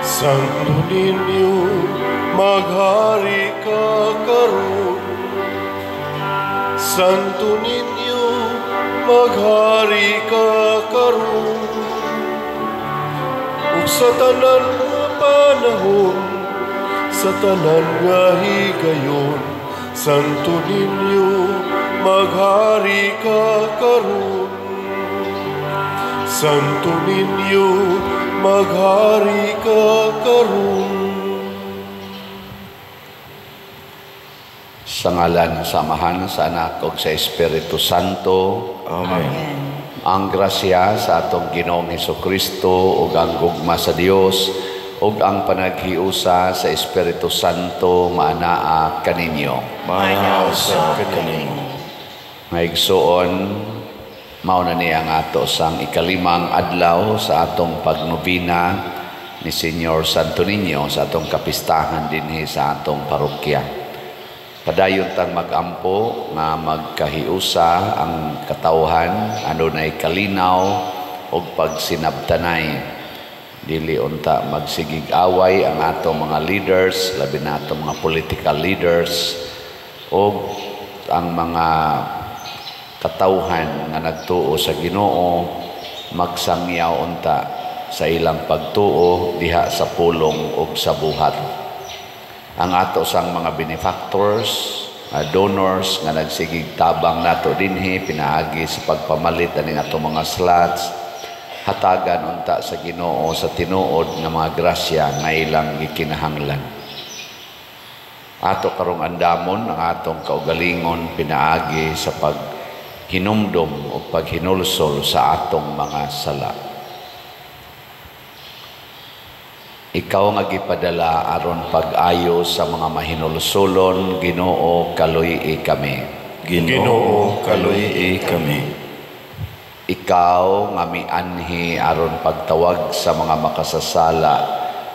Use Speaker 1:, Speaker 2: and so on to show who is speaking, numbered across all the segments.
Speaker 1: Santo Niño, maghari ka karon. Santo Niño, maghari ka karon. Ug sa tanan nga panahon, sa tanan nga higayon, Santo Niño, maghari ka karon. Santo Niño, maghari ka karon.
Speaker 2: Sa ngalan sa Amahan, sa Anak ug sa Espiritu Santo.
Speaker 1: Amen.
Speaker 2: Ang grasya sa atong Ginoong Hesukristo ug ang gugma sa Dios ug ang panaghiusa sa Espiritu Santo maanaa kaninyo.
Speaker 1: Maanaa usab kanimo.
Speaker 2: Mga igsoon, mao na ni ang ato sang ikalimang adlaw sa atong pagnobina ni Señor Santo Niño sa atong kapistahan dinhi sa atong parokya. Padayon tang magampo nga magkahiusa ang katawhan, adunay kalinaw ug pagsinabtanay. Dili unta magsigig away ang atong mga leaders, labi na atong mga political leaders ug ang mga katawhan nga nagtuo sa Ginoo, magsangyaw unta sa ilang pagtuo diha sa pulong ug sa buhat. Ang ato sang mga benefactors, donors nga nagsigig tabang nato dinhi pinaagi sa pagpamalit aning atong mga slots, hatagan unta sa Ginoo sa tinuod nga mga grasya nga ilang gikinahanglan. Ato karong andamon ang atong kaugalingon pinaagi sa paghinumdom o paghinulsol sa atong mga sala. Ikaw nga gipadala aron pag-ayo sa mga mahinulsolon, Ginoo, kaluy-i kami.
Speaker 1: Ginoo, kaluy-i kami.
Speaker 2: Ikaw nga mianhi aron pagtawag sa mga makasasala,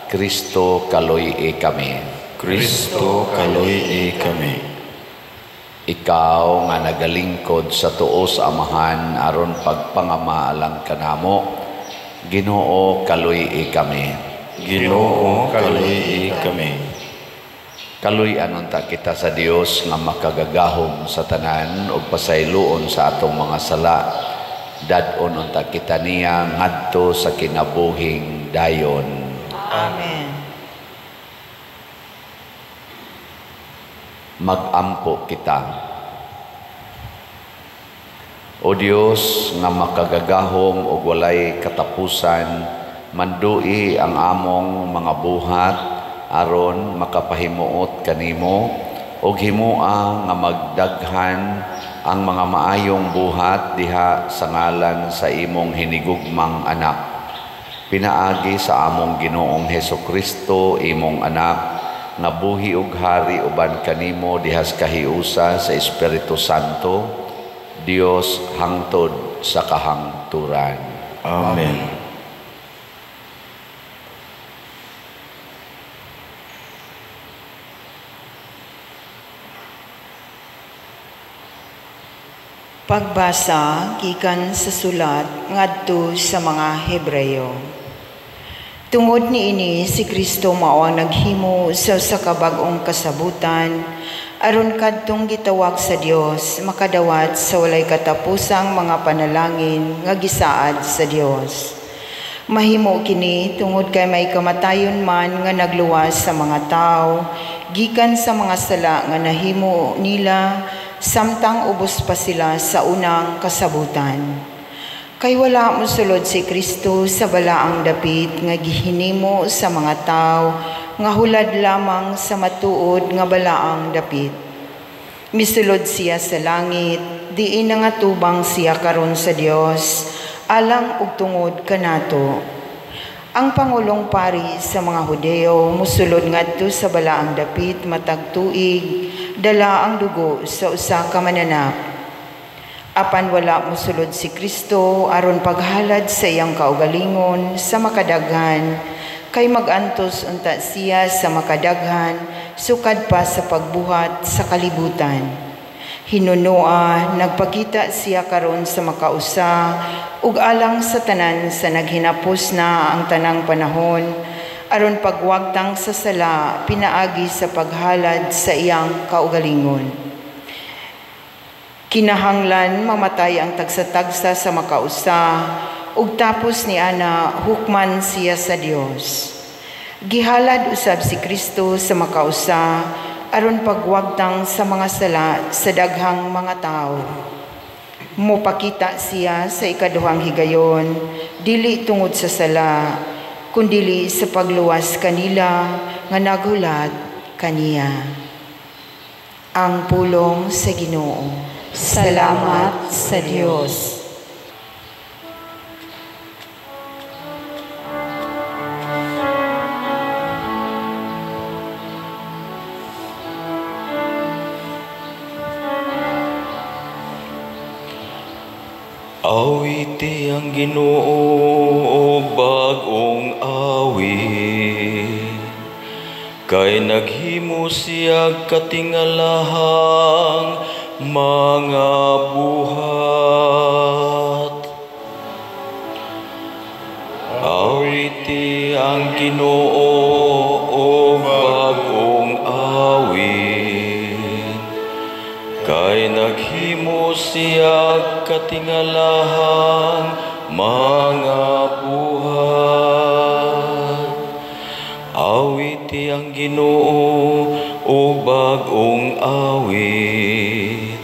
Speaker 2: Kristo, kaluy-i kami.
Speaker 1: Kristo, kaluy-i kami.
Speaker 2: Ikaw nga nagalingkod sa tuo sa Amahan aron pagpangama alang kanamo, Ginoo, kaluy-i kami.
Speaker 1: Ginoo, kaluy-i kami.
Speaker 2: Kaluy-an unta kita sa Dios nga makagagahom sa tanan ug pasayloon sa atong mga sala. Dad-on unta kita niya ngadto sa kinabuhing dayon.
Speaker 3: Amen.
Speaker 2: Magampo kita. O Dios nga makagagahom ug walay katapusan, mandui ang among mga buhat aron makapahimuot kanimo ug himoa nga magdaghan ang mga maayong buhat diha sa ngalan sa imong hinigugmang anak. Pinaagi sa among Ginoong Hesukristo, imong anak, nga buhi ug hari uban kanimo diha sa kahiusa sa Espiritu Santo, Dios hangtod sa kahangturan.
Speaker 1: Amen.
Speaker 3: Pagbasa gikan sa sulat ngadto sa mga Hebreyo. Tungod niini si Kristo mao ang naghimo sa usa ka bag-ong kasabutan aron kadtong gitawag sa Dios makadawat sa walay katapusang mga panalangin nga gisaad sa Dios. Mahimo kini tungod kay may kamatayon man nga nagluwas sa mga tawo gikan sa mga sala nga nahimo nila samtang ubos pa sila sa unang kasabutan. Kay wala mosulod si Kristo sa balaang dapit nga gihinimo sa mga tawo nga hulad lamang sa matuod nga balaang dapit. Misulod siya sa langit, diin nangatubang siya karon sa Dios, alang ug tungod kanato. Ang pangulong pari sa mga Hudeo musulod ngadto sa balaang dapit matag tuig, dala ang dugo sa usa ka mananap. Apan wala musulod si Kristo aron paghalad sa iyang kaugalingon sa makadaghan, kay magantos unta siya sa makadaghan sukad pa sa pagbuhat sa kalibutan. Hinunoa, nagpakita siya karon sa makausa ug alang sa tanan sa naghinapos na ang tanang panahon aron pagwagtang sa sala pinaagi sa paghalad sa iyang kaugalingon. Kinahanglan mamatay ang tagsa-tagsa sa makausa ug tapos ni ana hukman siya sa Dios. Gihalad usab si Kristo sa makausa aron pagwagtang sa mga sala sa daghang mga tawo. Mopakita siya sa ikaduhang higayon, dili tungod sa sala, kundili sa pagluwas kanila nga naghulat kaniya. Ang pulong sa Ginoo.
Speaker 4: Salamat sa Dios.
Speaker 1: Awiti ang Ginoo og bag-ong awit, kay naghimo siya katingalahang mga buhat. Awiti ang Ginoo og bag-ong awit, kay naghimo siya katingalahang mga buhat. Awiti ang Ginoo og bag-ong awit,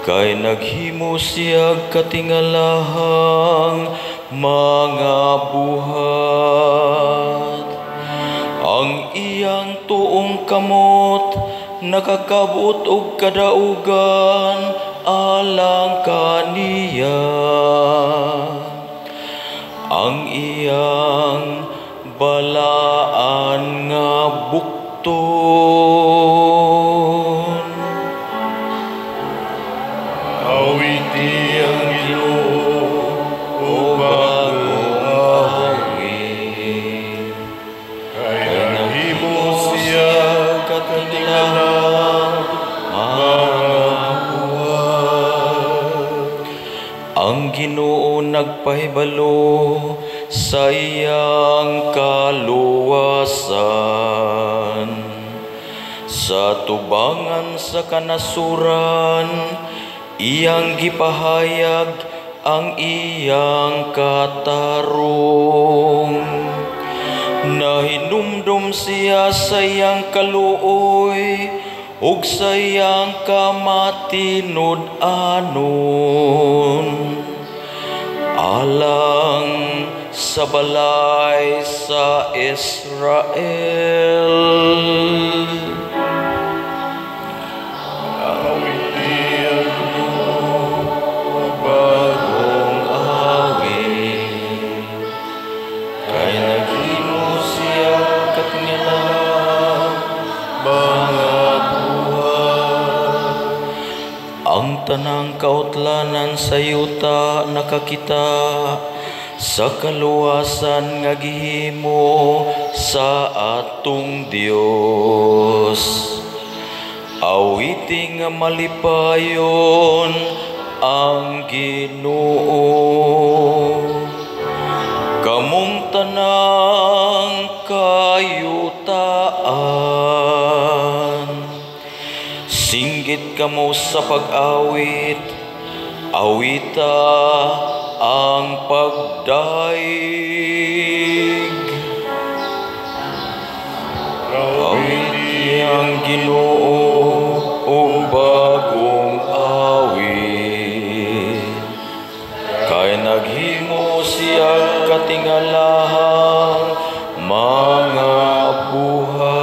Speaker 1: kay naghimo siya katingalahang mga buhat. Ang iyang tuong kamot nakakabot og kadaugan alang kaniya. Ang iyang balaan nga bukton.
Speaker 5: Awiti ang Ginoo og bag-ong awit, kay naghimo siya katingalahang mga buhat.
Speaker 1: Ang Ginoo nagpahibalo sa iyang kaluwasan sa tubangan sa kanasuran, iyang gipahayag ang iyang katarong. Nahinumdum siya sa iyang kaluoy ug sa iyang kamatinud-anon, alang sa balay sa Israel.
Speaker 5: Awiti ang Ginoo og bag-ong
Speaker 1: awit, kay naghimo siya katingalahang
Speaker 5: mga buhat.
Speaker 1: Ang tanang kautlanan sa yuta nakakita sa kaluwasan nga gihimo sa atong Dios. Awiti nga malipayon ang Ginoo. Kamong tanang kayutaan, singgit kamo sa pag-awit, awita ang pagdaig. Awiti ang Ginoo og bag-ong awit, kay naghimo siya katingalahang mga buhat.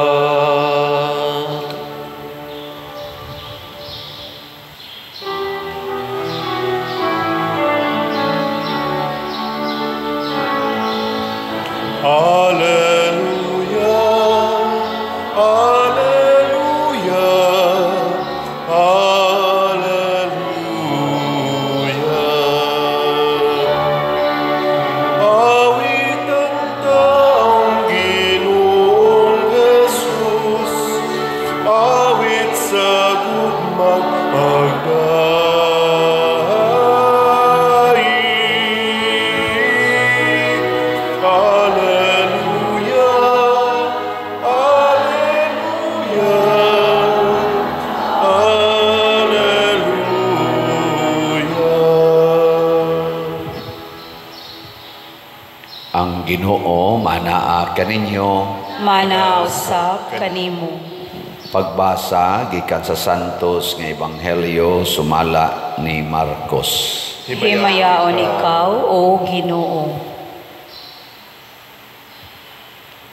Speaker 5: Alleluia, alleluia, alleluia. Awit ang
Speaker 2: Ginoo manaa kaninyo.
Speaker 4: Manaa usab kanimo.
Speaker 2: Pagbasa gikan sa Santos nga Ebanghelyo sumala ni Marcos.
Speaker 4: Himayaon ikaw, o Ginoo.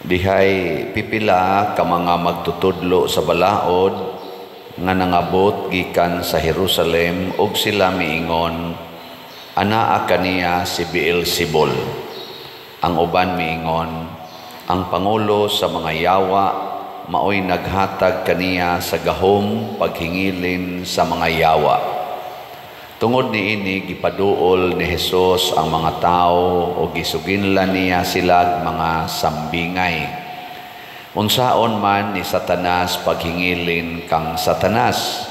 Speaker 2: Dihay pipila ka mga magtutudlo sa balaod nga nangabot gikan sa Jerusalem ug sila miingon, anaa kaniya si Beelzebul. Ang uban miingon, ang pangulo sa mga yawa maoy naghatag kaniya sa gahom paghingilin sa mga yawa. Tungod niini gipaduol ni Hesus ang mga tawo o gisuginlan niya silag mga sambingay. Unsaon man ni Satanas paghingilin kang Satanas?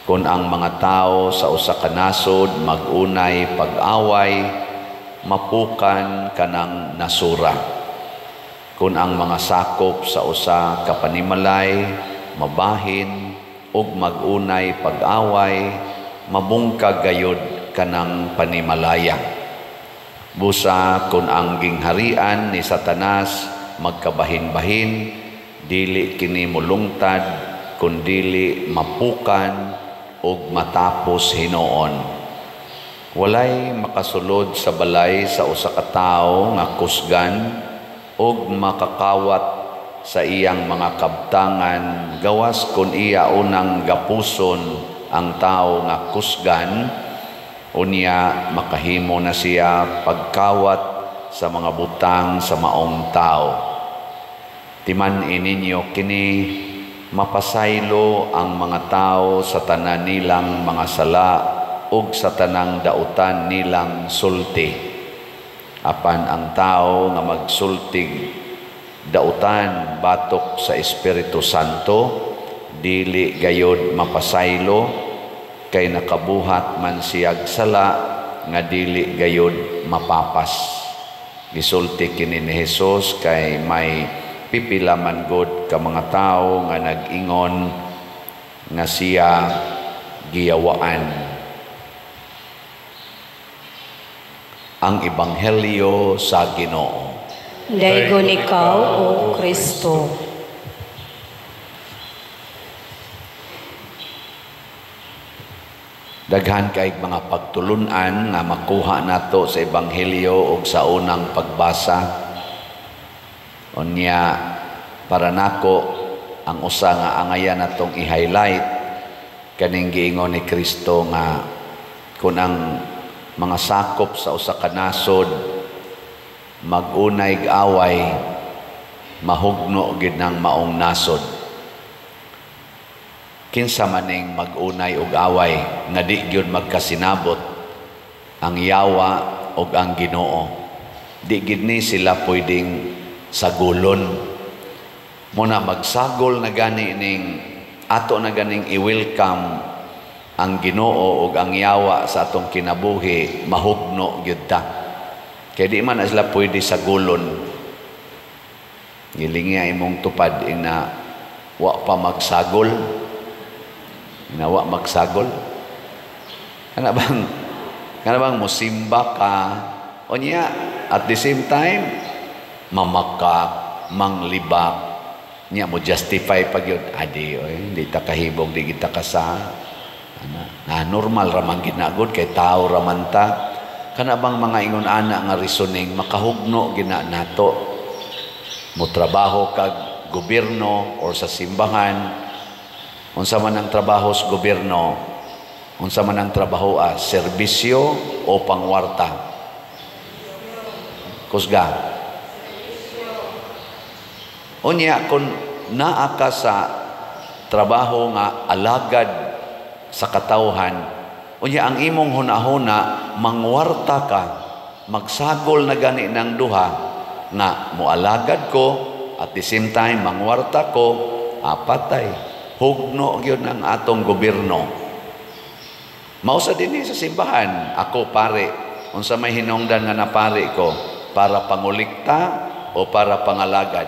Speaker 2: Kun ang mga tawo sa usa ka nasod magunay pag-away, mapukan kanang nasura. Kun ang mga sakop sa usa ka panimalay mabahin ug magunay pag-away, mabungkag gayod kanang panimalaya. Busa kun ang gingharian ni Satanas magkabahin-bahin, dili kini molungtad kun dili mapukan ug matapos hinuon. Walay makasulod sa balay sa usa ka tawo nga kusgan ug makakawat sa iyang mga kabtangan gawas kun iya unang gapuson ang tawo nga kusgan, unya makahimo na siya pagkawat sa mga butang sa maong tawo. Timan-i ninyo kini, mapasaylo ang mga tawo sa tanan nilang mga sala ug sa tanang dautan nilang sulti. Apan ang tawo nga magsultig dautan batok sa Espiritu Santo, dili gayod mapasaylo, kay nakabuhat man siyag sala nga dili gayod mapapas. Gisulti kini ni Hesus kay may pipila man gud ka mga tawo nga nag-ingon nga siya giyawaan. Ang Ebanghelyo sa Ginoo.
Speaker 4: Daygon ikaw, O Kristo.
Speaker 2: Daghan kay mga pagtulun-an nga makuha nato sa Ebanghelyo ug sa unang pagbasa. Unya para nako ang usa nga angayan natong i-highlight kaning giingon ni Kristo nga kun ang mga sakop sa usa ka nasod magunay away, mahugno gid nang maong nasod. Kinsa maning magunay og away nga di gyud magkasinabot ang yawa og ang Ginoo? Di gid ni sila pwedeng sagulon. Muna magsagol na gani ning ato na ganing i-welcome ang Ginoo ug ang yawa sa atong kinabuhi, mahugno gyud ta. Kay di man na sila pwede sagulon. Gilingi imong tupad ina wa pa magsagol. Ina wa magsagol. Kana bang musimba ka unya at the same time mamakak, manglibak, nya mo justify pag yun. Adi oy, di ta kahibog, di kita kasa. Ana, normal ra man ginagod kay tao ra man ta. Kana bang mga ingon ana nga reasoning makahugno gina nato. Mo trabaho kag gobyerno or sa simbahan, unsa man ang trabaho sa gobyerno, unsa man ang trabaho serbisyo o pangwarta? Kusga. Unya kun naa ka sa trabaho nga alagad sa katawhan, unya ang imong hunahuna mangwarta ka, magsagol na gani ng duha nga moalagad ko at the same time mangwarta ko, apatay. Hugno gyud ang atong gobyerno. Mao sa dinhi sa simbahan, ako pare, unsa may hinungdan nga napare ko, para pangulikta o para pangalagad?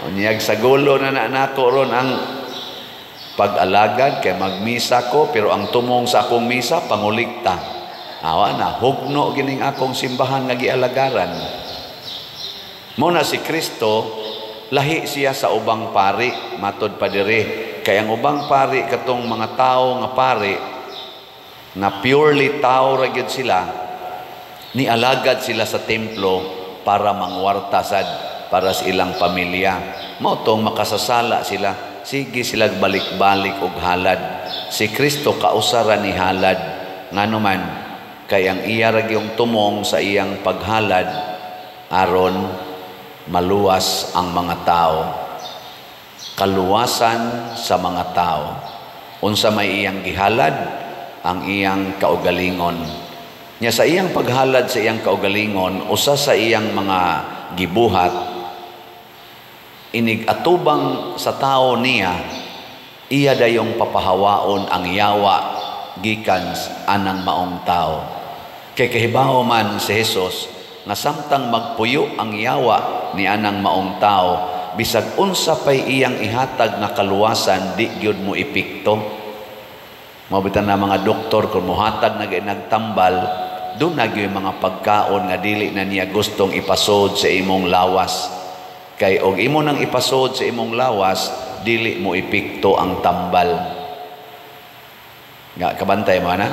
Speaker 2: Unyag sa gulo na nako ron ang pag-alagad kay magmisa ko, pero ang tumong sa akong misa pangulikta. Awa na, hugno gining akong simbahan nga gialagaran. Mao na si Kristo, lahi siya sa ubang pari, matod pa diri. Kay ang ubang pari katong mga tao nga pari, nga purely tao ra gyud sila, nialagad sila sa templo para mangwarta sad para sa ilang pamilya. Mao tong makasasala sila, sige sila balik-balik og halad. Si Kristo kausa ra ni halad, ngano man kay ang iya ra gyung tumong sa iyang paghalad aron maluwas ang mga tao. Kaluwasan sa mga tao. Unsa may iyang gihalad? Ang iyang kaugalingon. Nya sa iyang paghalad sa iyang kaugalingon, usa sa iyang mga gibuhat, inig atubang sa tao niya, iya dayong papahawaon ang yawa gikan anang maong tao. Kay kahibawo man si Jesus nga samtang magpuyo ang yawa ni anang maong tao, bisag unsa pay iyang ihatag nga kaluwasan, di gyud mo epekto. Mao bitan na mga doktor kung mohatag na nagtambal, doon na gyud mga pagkaon nga dili na niya gustong ipasod sa imong lawas. Kay og imo nang ipasod sa imong lawas, dili mo epekto ang tambal. Nga kabantay mo na?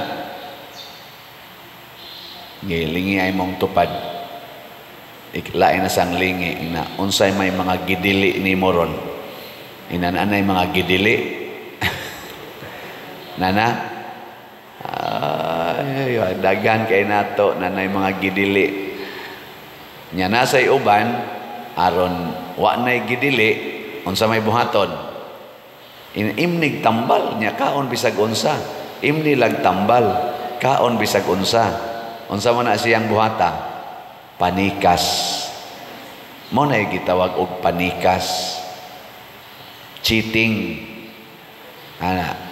Speaker 2: Gilingi ay mong tupad. Lain na sang lingi na unsay may mga gidili ni moron. Inananay mga gidili. Nana? Ay, dagan kay nato nanay mga gidili. Nya nasay uban aron wa nay gidili, unsa may buhaton? Imnig tambal nya kaon bisag unsa. Imni lag tambal, kaon bisag unsa. Unsa man na siyang buhata? Panikas. Mo na gitawag og panikas. Cheating. Ana.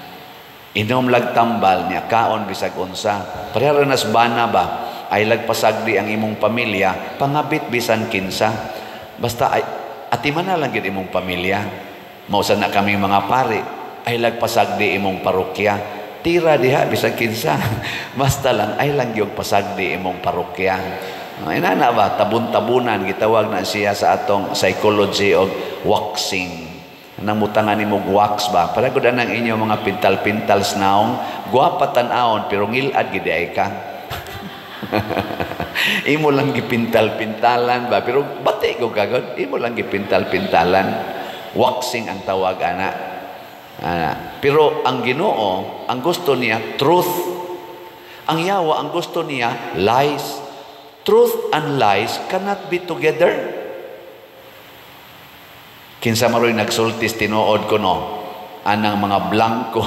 Speaker 2: Inom lag tambal niya kaon bisag unsa. Pareha ra nas bana ba? Ay lagpasagdi ang imong pamilya, pangabit bisan kinsa. Basta ay atiman na lang gid imong pamilya. Mausa na kami mga pari, ay lagpasagdi imong parokya. Tira diha bisan kinsa. Basta lang ay lang gyud pasagdi imong parokya. Inana ba tabun-tabunan gitawag na siya sa atong psychology og waxing. Namutangan nimo wax ba? Para gud anang inyo mga pintal-pintal naong, gwapa tan-awon pero ngilad gid ay ka. Imo lang gipintal-pintalan ba pero bati ko kagod, imo lang gipintal-pintalan. Waxing ang tawag ana. Ana. Pero ang Ginoo, ang gusto niya truth. Ang yawa ang gusto niya lies. Truth and lies cannot be together. Kinsa maroy nagsultis tinuod ko no, anang mga blanco.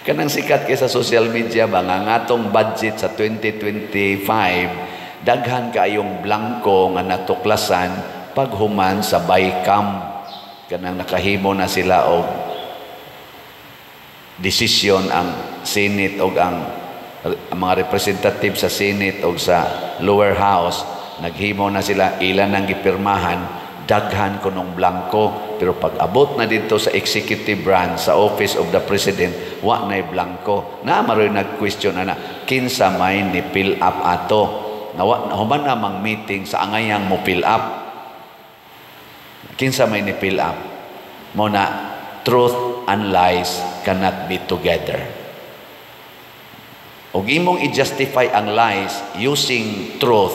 Speaker 2: Kanang sikat kay sa social media ba nga ngatong budget sa 2025 daghan kaayong blanco nga natuklasan paghuman sa BICAM. Kanang nakahimo na sila og desisyon ang Senate og ang mga representative sa Senate og sa lower house, naghimo na sila ilan ang gipirmahan, daghan kunong blanco. Pero pag abot na dito sa executive branch, sa office of the president, wa na'y blanco. Na maroy nag-question ana, kinsa may ni fill up ato? Nawa human namang meeting sa angayang mo fill up. Kinsa may ni fill up? Mo na truth and lies cannot be together. Og imong i-justify ang lies using truth,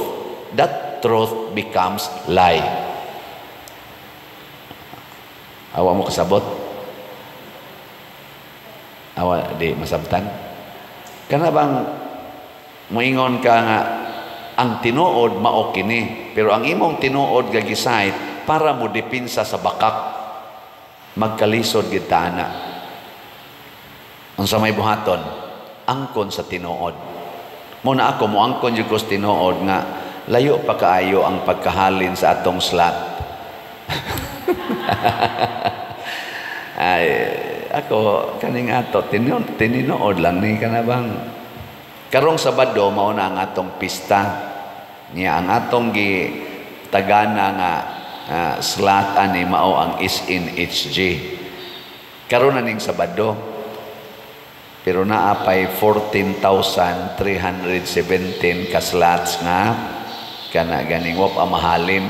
Speaker 2: that truth becomes lie. Awa mo kasabot? Awa, di masabtan? Kana bang moingon ka nga ang tinuod mao kini, pero ang imong tinuod gagisayt para mo depensa sa bakak, magkalisod gid ta ana. Unsa may buhaton? Angkon sa tinuod. Mo na ako moangkon jud ko sa tinuod nga layo pa kaayo ang pagkahalin sa atong slot. Ay, ako kaning ato tinuod lang ni kana bang karong Sabado mao na ang atong pista niya, ang atong gi tagana nga slot ani mao ang SNHG. Karon na ning Sabado. Pero naa pay 14,317 ka slots nga kana ganing wa pa mahalin.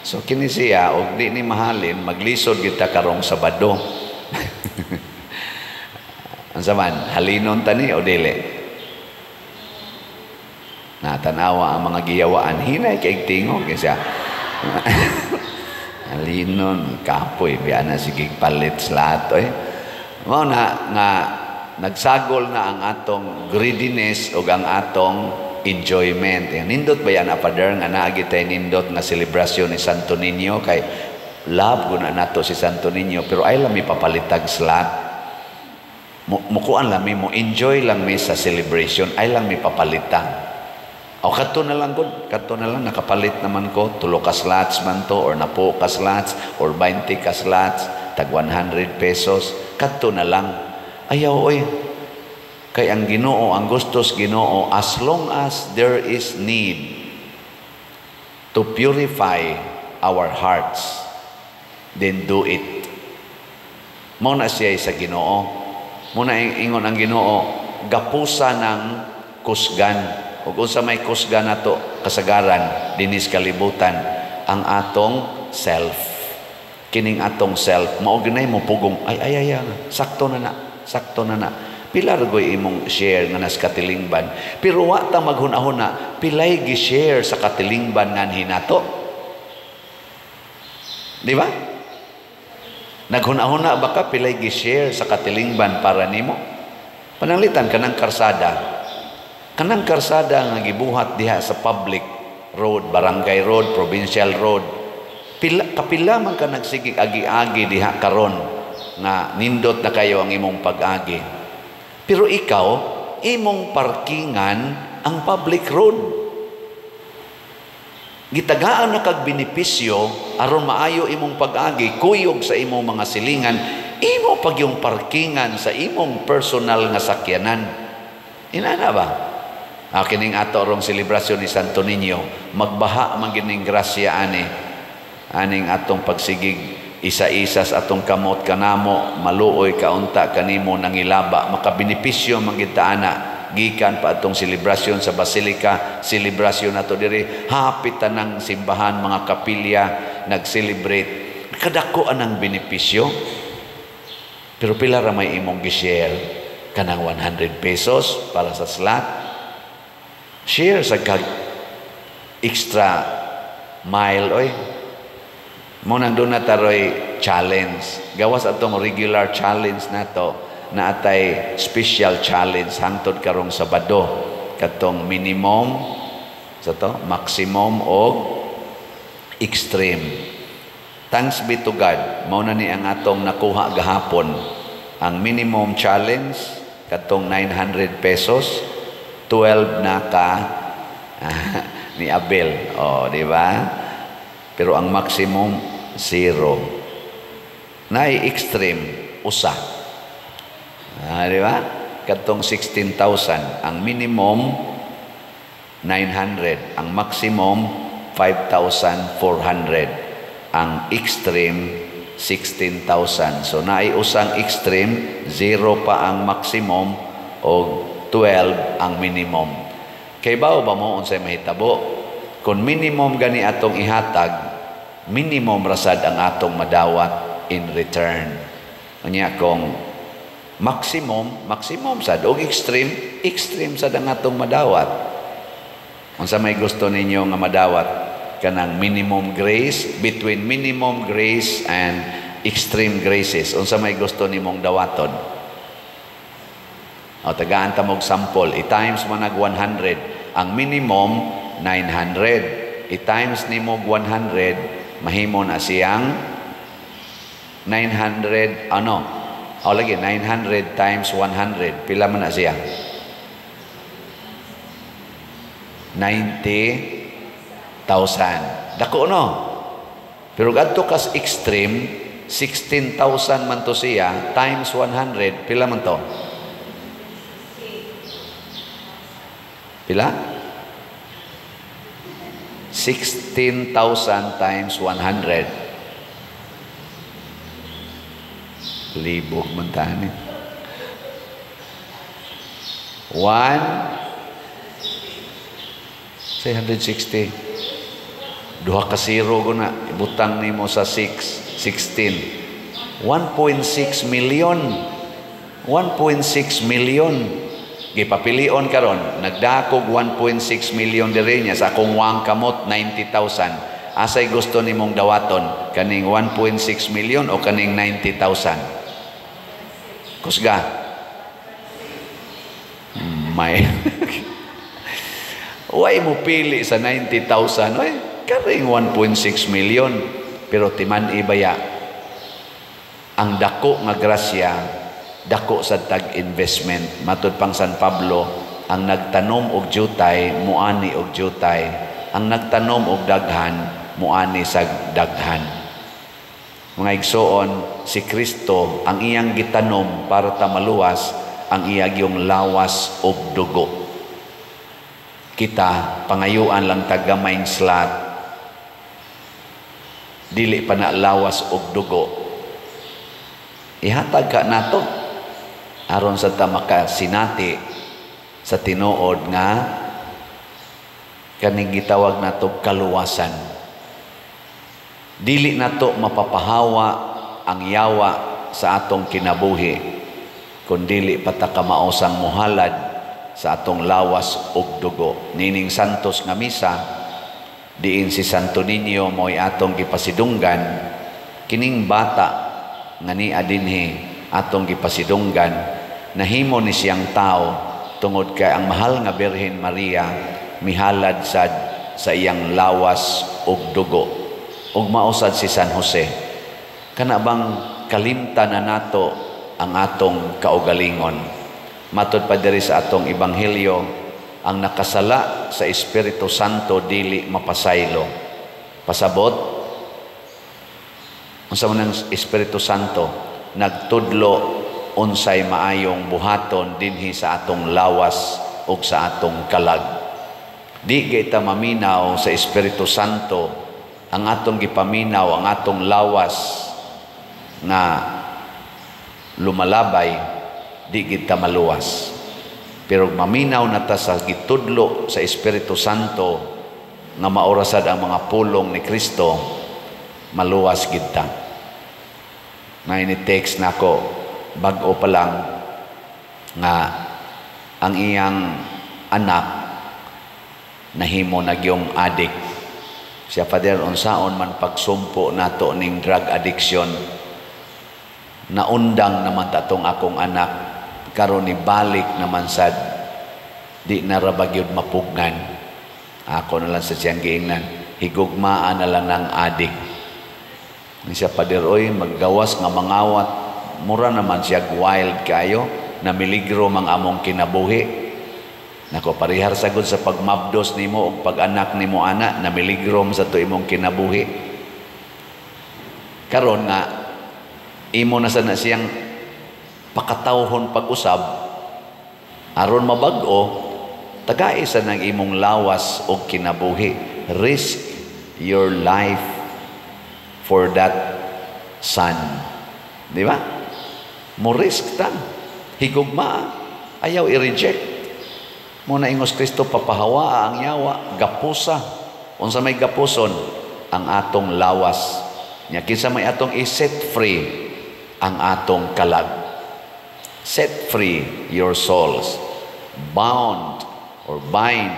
Speaker 2: So kini siya og di ni mahalin, maglisod kita karong Sabado. Unsa man, halinon ta ni o dili? Natanawa ang mga giyawaan, hinay kay tingog siya. Halinon, kapoy, biya na sige palit slot oy. Mao na nga nagsagol na ang atong greediness o ang atong enjoyment. Yan, nindot ba yan, Father, nga naagi tayo nindot nga selebrasyon ni Santo Niño kay love guna nato si Santo Niño, pero ay lang mi papalitag slot. Mukuan lang mi, mo enjoy lang mi sa celebration, ay lang mi papalitag. O kadto na lang gud, kadto na lang nakapalit naman ko, tulo ka slots man to or napo ka slots or 20 ka slots, tag 100 pesos, kadto na lang. Ayaw oy. Kay ang Ginoo, ang gustos Ginoo, as long as there is need to purify our hearts, then do it. Mao na siya sa Ginoo. Mao na ingon ang Ginoo, gapusa ng kusgan. Ug unsa may kusgan nato kasagaran dinis kalibutan, ang atong self. Kining atong self mao ginay mo pugong ay ay ay, sakto na na, sakto na na. Pila ra goy imong share nga nas katilingban, pero wa ta maghuna-huna pilay gi-share sa katilingban nganhi nato. Di ba? Naghuna-huna ba ka pilay gi-share sa katilingban para nimo? Pananglitan kanang karsada. Kanang karsada nga gibuhat diha sa public road, barangay road, provincial road. Pila, kapila man ka nagsigig agi-agi diha karon nga nindot na kayo ang imong pag-agi. Pero ikaw, imong parkingan ang public road. Gitagaan na kag benepisyo aron maayo imong pag-agi, kuyog sa imong mga silingan, imo pag yung parkingan sa imong personal nga sakyanan. Inana ba? Kining ato rong selebrasyon ni Santo Niño, magbaha man gining grasya ani. Aning atong pagsigig isa-isa sa atong kamot kanamo, maluoy kaunta kanimo nangilaba, makabenepisyo man gid ta ana. Gikan pa atong selebrasyon sa basilika, selebrasyon nato diri, hapit tanang simbahan, mga kapilya nag-celebrate. Kadako anang benepisyo. Pero pila ra may imong gi-share kanang 100 pesos para sa slot. Share sa kag extra mile oy. Mo nang doon na taroy challenge. Gawas atong regular challenge nato, na atay special challenge hangtod karong Sabado, katong minimum sa to, maximum og extreme. Thanks be to God, mao na ni ang atong nakuha gahapon. Ang minimum challenge katong 900 pesos, 12 na ka ni Abel. Oh, di ba? Pero ang maximum 0. Naay extreme usa. Di ba? Katong 16,000, ang minimum 900, ang maximum 5,400, ang extreme 16,000. So naay usang extreme, 0 pa ang maximum o 12 ang minimum. Kay bao ba mo unsay mahitabo? Kung minimum gani atong ihatag, minimum rasad ang atong madawat in return. Unya kung maximum, maximum sad, og extreme, extreme sad ang atong madawat. Unsa may gusto ninyo nga madawat? Kanang minimum grace, between minimum grace and extreme graces. Unsa may gusto nimong dawaton? O, tagaan ta mog sample. I-times mo nag 100. Ang minimum, 900. I-times nimo 100, mahimo na siyang 900, ano? O lagi, 900 times 100. Pila man na siya? 90,000. Dako no? Pero gadto kas extreme, 16,000 man to siya, times 100, pila man to? Pila? 16,000 times 100. Libog man tani. 1 660. Duha ka zero ko na ibutang nimo sa 6, 16. 1.6 million. 1.6 million. Gipapilion karon, nagdakog 1.6 million diri niya sa akong wang kamot 90,000. Asay gusto nimong dawaton, kaning 1.6 million o kaning 90,000? Kusga. May Way mo pili sa 90,000? Oy, karing 1.6 million. Pero timan ibaya, ang dako nga grasya, dako sa tag-investment. Matud pang San Pablo, ang nagtanom og jutay, muani og jutay. Ang nagtanom og daghan, muani sa daghan. Mga igsoon, si Kristo, ang iyang gitanom para ta maluwas, ang iyang yung lawas og dugo. Kita pangayuan lang tagamayng slot, dili pa na lawas og dugo, ihatag ka nato aron sa ta makasinati sa tinuod nga kaning gitawag nato kaluwasan. Dili nato mapapahawa ang yawa sa atong kinabuhi kun dili pa ta kamaosang muhalad sa atong lawas ug dugo. Nining Santos nga misa, diin si Santo Niño mo'y atong gipasidunggan, kining bata nga niya dinhi atong gipasidunggan, nahimo ni siyang tao tungod kay ang mahal nga Birhen Maria mihalad sad sa iyang lawas ug dugo. Ug mausad si San Jose. Kana bang kalimtan na nato ang atong kaugalingon? Matod pa diri sa atong ebanghelyo, ang nakasala sa Espiritu Santo dili mapasaylo. Pasabot, unsa man ang Espiritu Santo? Nagtudlo unsay maayong buhaton dinhi sa atong lawas ug sa atong kalag. Di kita maminaw sa Espiritu Santo, ang atong gipaminaw, ang atong lawas nga lumalabay, di kita maluwas. Pero maminaw na ta sa gitudlo sa Espiritu Santo nga maorasad ang mga pulong ni Kristo, maluwas gid ta. Ngayon ni-text na ako, bag-o pa lang, nga ang iyang anak nahimo nagyong addict. Siya, Father, unsaon man pagsumpo nato ning drug addiction, naundang naman tatong akong anak, karon ni balik naman sad, di na ra ba gyud mapugnan. Ako na lang sa siyang giingnan, higugmaan na lang ng adik. Ni siya, Father, oy, maggawas nga mangawat, mura naman siya wild kayo, na miligro mang among kinabuhi. Nako, parihar sagod sa pagmabdos nimo og pag-anak nimo ana, na miligro sa to imong kinabuhi. Karon nga imo na sana siyang pakatawhon pag-usab aron mabag-o, tagai sa nang imong lawas og kinabuhi. Risk your life for that son. Di ba? Mo risk ta. Higugma, ayaw i-reject. Muna ingos Kristo, papahawa ang yawa, gapusa. Unsa may gapuson? Ang atong lawas. Nya kinsa may atong i-set free? Ang atong kalag. Set free your souls. Bound or bind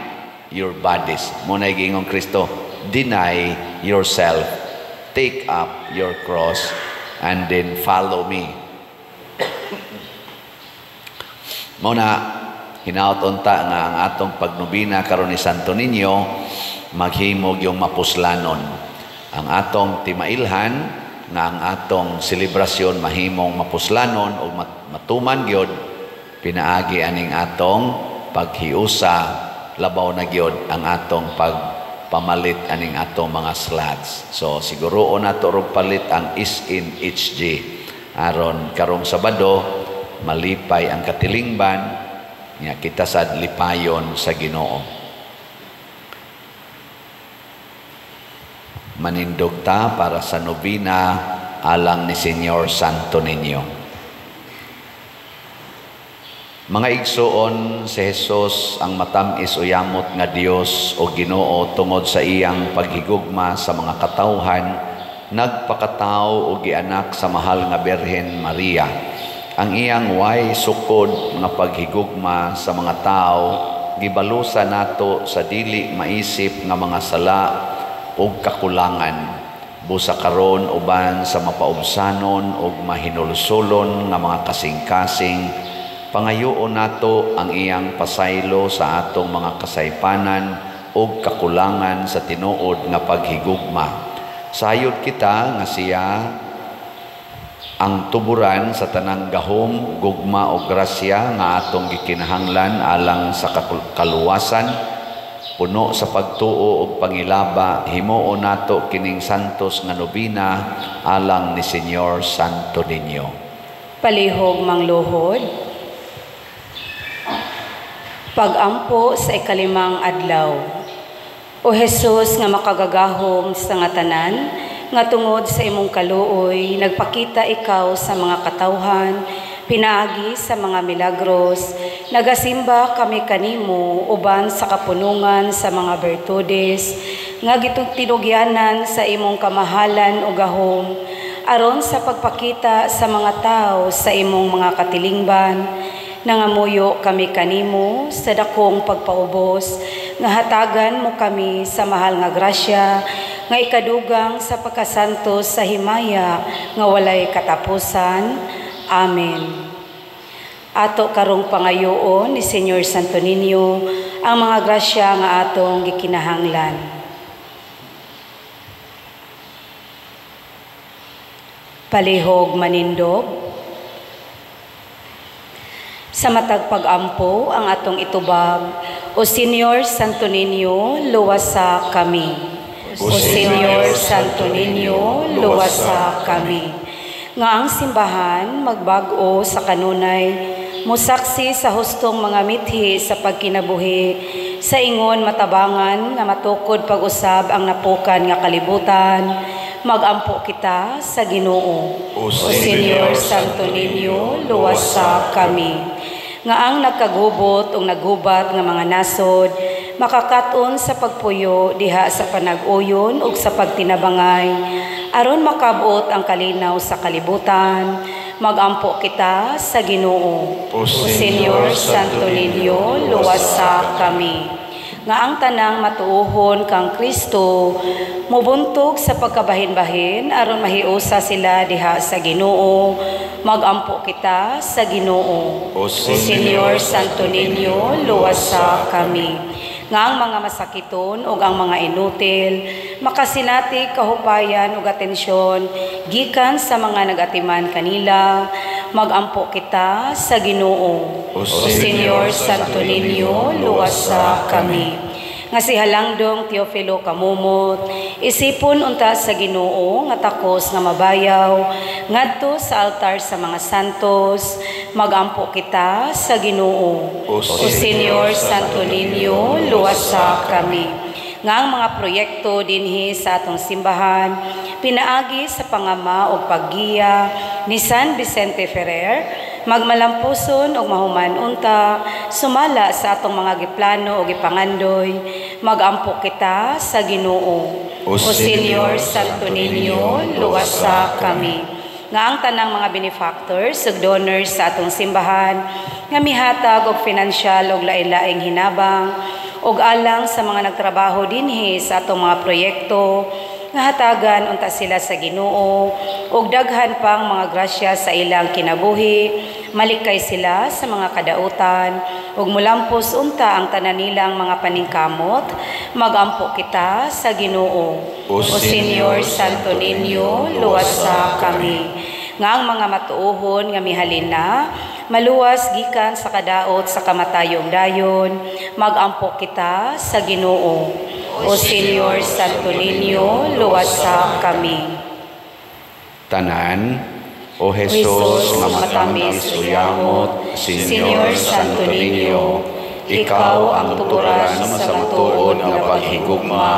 Speaker 2: your bodies. Muna giingong Kristo, deny yourself. Take up your cross and then follow me. Muna, hinaot unta nga ang atong pagnobina karon ni Santo Niño maghimog yung mapuslanon. Ang atong timailhan nga ang atong selebrasyon mahimong mapuslanon o matuman gyud pinaagi aning atong paghiusa, labaw na gyud ang atong pagpamalit aning atong mga slots. So siguro nato rog palit ang SNHG aron karong Sabado malipay ang katilingban nga kita sad lipayon sa Ginoo. Manindog ta para sa nobina alang ni Señor Santo Niño. Mga igsoon, si Jesus ang matamis o yamot nga Dios o Ginoo tungod sa iyang paghigugma sa mga katawhan, nagpakatao o gianak sa mahal nga Birhen Maria. Ang iyang way sukod nga paghigugma sa mga tao gibalusa nato sa dili maisip nga mga sala ug kakulangan. Busa karon uban sa mapaubsanon ug mahinulsulon nga mga kasing-kasing, pangayoon nato ang iyang pasaylo sa atong mga kasaypanan ug kakulangan sa tinuod nga paghigugma. Sayod kita nga siya ang tuburan sa tanang gahom, gugma o grasya nga atong gikinahanglan alang sa kaluwasan. Puno sa pagtuo ug pangilaba, himuon nato kining santos nga nobina alang ni Señor Santo Niño.
Speaker 4: Palihog mangluhod. Pag-ampo sa ikalimang adlaw. O Jesus nga makagagahom sa nga tanan, nga tungod sa imong kaluoy, nagpakita ikaw sa mga katawhan, pinaagi sa mga milagros, nagasimba kami kanimo uban sa kapunungan sa mga bertudes, nga tinugyanan sa imong kamahalan o gahom, aron sa pagpakita sa mga tao sa imong mga katilingban. Nangamuyo kami kanimo sa dakong pagpaubos, nga hatagan mo kami sa mahal nga grasya, nga ikadugang sa pagkasantos sa himaya nga walay katapusan. Amen. Ato karong pangayoon ni Señor Santo Niño ang mga grasya nga atong gikinahanglan. Palihog manindog. Sa matag pag-ampo ang atong itubag, O Señor Santo Niño, luwasa kami. O Señor Santo Niño, luwasa kami. Nga ang simbahan magbag-o sa kanunay, musaksi sa hustong mga mithi sa pagkinabuhi, sa ingon matabangan nga matukod pag-usab ang napukan nga kalibutan, magampo kita sa Ginoo. O Señor Santo Niño, luwasa kami. Nga ang nagkagubot o naggubat nga mga nasod, makakaton sa pagpuyo diha sa panag-uyon ug sa pagtinabangay, aron makabot ang kalinaw sa kalibutan, magampo kita sa Ginoo. O Señor Santo Niño, luwasa kami. Nga ang tanang matuohon kang Kristo mubuntog sa pagkabahin-bahin aron mahiusa sila diha sa Ginoo, magampo kita sa Ginoo. O Señor Santo Niño, luwasa kami. Nga ang mga masakiton ug ang mga inutil makasinati kahupayan ug atensyon gikan sa mga nagatiman kanila, magampo kita sa Ginoo. O Señor Santo Niño, luwasa kami. Nga si Halangdong Teofilo Kamumot, isipon unta sa Ginoo nga takos nga mabayaw ngadto sa altar sa mga santos, magampo kita sa Ginoo. O Señor Santo Niño, luwasa kami. Nga ang mga proyekto dinhi sa atong simbahan pinaagi sa pangama o paggiya ni San Vicente Ferrer, magmalampuson og mahuman unta sumala sa atong mga giplano o gipangandoy, magampo kita sa Ginoo. O Señor Santo Niño, luwasa kami. Nga ang tanang mga benefactors ug donors sa atong simbahan nga mihatag og financial og lain-laing hinabang ug alang sa mga nagtrabaho dinhi sa atong mga proyekto, nga hatagan unta sila sa Ginoo ug daghan pang mga grasya sa ilang kinabuhi, malikay sila sa mga kadautan ug mulampos unta ang tanan nilang mga paningkamot, magampo kita sa Ginoo. O Señor Santo Niño, luwasa kami. Nga ang mga matuohon nga mihalin na maluwas gikan sa kadaot sa kamatayong dayon, magampo kita sa Ginoo. O Señor Santo Niño, luwasa kami.
Speaker 2: Tanan, O Jesus nga matamis o yamot, Señor Santo Niño, ikaw ang tuburan sa matuod nga paghigugma,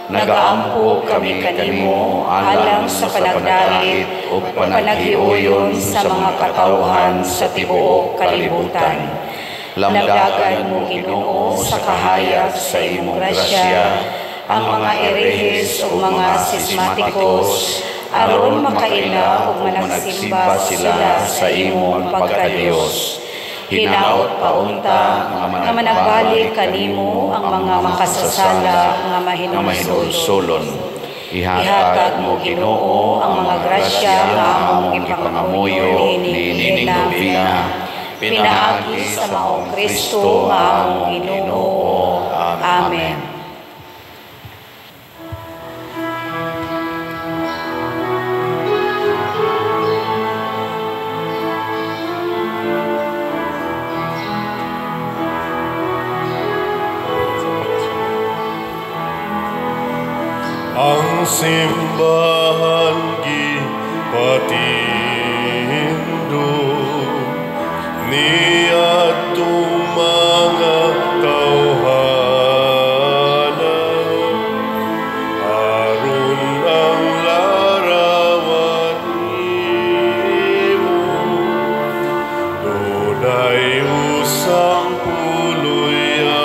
Speaker 4: Nagaampo kami kanimo alang sa panagdait
Speaker 2: ug
Speaker 4: panaghiuyon sa mga katawhan sa tibuok kalibutan.
Speaker 2: Lamdagan mo, Ginoo, sa kahayag sa imong grasya
Speaker 4: ang mga erehes ug mga sismatikos aron makaila ug managsimba sila sa imong pagkadiyos.
Speaker 2: Hinaot paunta
Speaker 4: nga managbalik kanimo ang mga makasasala nga mahinulsulon.
Speaker 2: Ihatag mo, Ginoo, ang mga grasya nga among gipangamuyo niining nobina,
Speaker 4: pinaagi sa maong Kristo nga among Ginoo. Amen.
Speaker 5: Ang simbahan gipatindog niadtong mga tawhana, aron ang larawan nimo dunay usang puluyanan,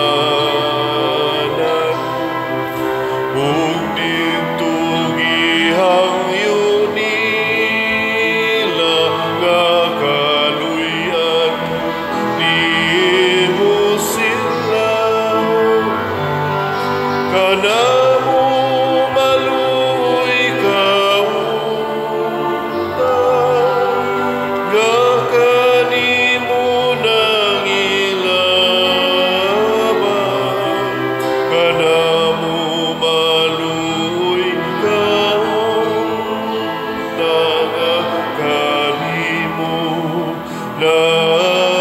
Speaker 5: ug didto gihangyo nila nga kaluy-an nimo sila. Kanamo maluoy ka unta, nga kanimo nangilaba. Kanamo maluoy ka unta, nga kanimo nangilaba.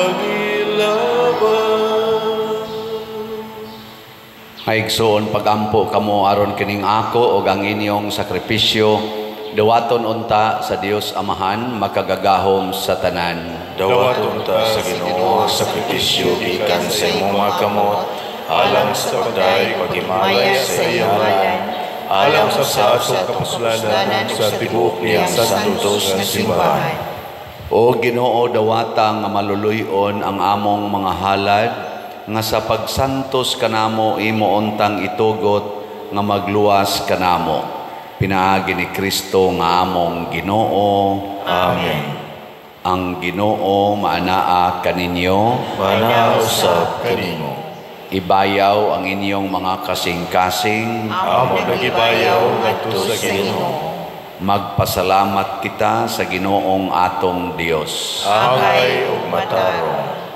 Speaker 2: Maigsoon, pagampo kamo aron kining ako og ang inyong sakripisyo dawaton unta sa Dios Amahan makagagahom sa tanan.
Speaker 5: Dawaton ta sa Ginoo ang sakripisyo gikan sa imong mga kamot, alang sa pagdayeg paghimalay sa iyang ngalan, alang sa atong kapuslanan sa tibuok niyang santos nga simbahan.
Speaker 2: O Ginoo, dawata nga maluluy-on ang among mga halad nga sa pagsantos kanamo imo untang itugot nga magluwas kanamo. Pinaagi ni Kristo nga among Ginoo.
Speaker 5: Amen.
Speaker 2: Ang Ginoo maanaa kaninyo.
Speaker 5: Maanaa usab kanimo.
Speaker 2: Ibayaw ang inyong mga kasing-kasing.
Speaker 5: Amo nagibayaw ngadto sa Ginoo.
Speaker 2: Magpasalamat kita sa Ginoong atong Dios.
Speaker 5: Angay ug matarong.